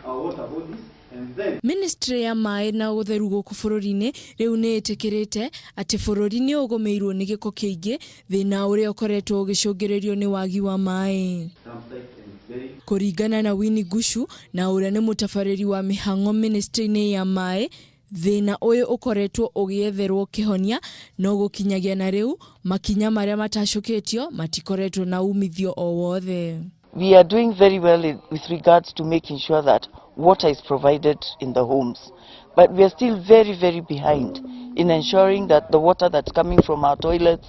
Our water bodies and then Ministry ya maĩ na ũtheru gũkũ bũrũri-inĩ rĩu nĩ ĩtĩkĩrĩte atĩ bũrũri nĩ ũgũmĩirwo nĩ gĩko kĩingĩ, thĩna ũrĩa ũkoretwo ũgĩcũngĩrĩrio nĩ wagi wa maĩ. Dumpsite and very Kũringana na Winnie Gushu na ũrĩa nĩ mũtabarĩri wa mĩhang'o ministry-inĩ ya maĩ, thĩna ũyũ ũkoretwo ũgĩetherwo kĩhonia no gũkinyagia na rĩu makinya marĩa matacũkĩtio matikoretwo na umithio o wothe. We are doing very well with regards to making sure that water is provided in the homes. But we are still very, very behind in ensuring that the water that's coming from our toilets,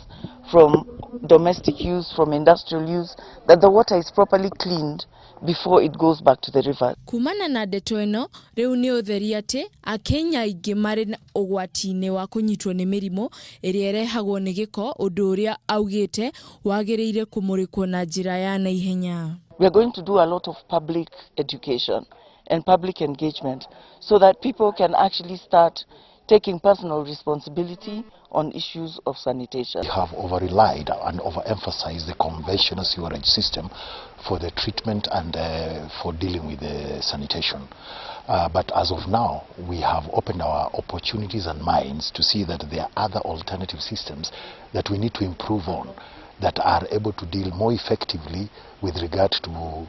from domestic use, from industrial use, that the water is properly cleaned before it goes back to the river. Kumana na ndeto ĩno rĩu nĩ ũtheri atĩ Akenya aingĩ marĩ na ũgwati-inĩ wa kũnyitwo nĩ mĩrimũ ĩrĩa ĩrehagwo nĩ gĩko, ũndũ ũrĩa augĩte wagĩrĩire kũmũrĩkwo na njĩra ya naihenya. We are going to do a lot of public education and public engagement so that people can actually start taking personal responsibility on issues of sanitation. We have over-relied and overemphasized the conventional sewerage system for the treatment and for dealing with the sanitation. But as of now, we have opened our opportunities and minds to see that there are other alternative systems that we need to improve on that are able to deal more effectively with regard to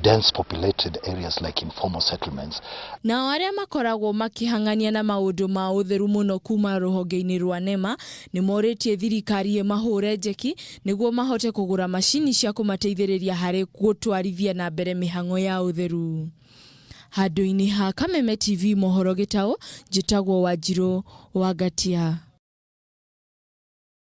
dense populated areas like informal settlements. Nao arĩa makoragwo makĩhang'ania na maũndũ ma ũtheru mũno kuma rũhonge-inĩ rwa NEMA nĩ morĩtie thirikari ĩmahũre njeki nĩguo mahote kũgũra macini cia kũmateithĩrĩria harĩ gũtwarithia na mbere mĩhang'o ya ũtheru. Handũ-inĩ ha Kameme TV mohoro gĩtaũ, njĩtagwo Wanjirũ wa Ngatia.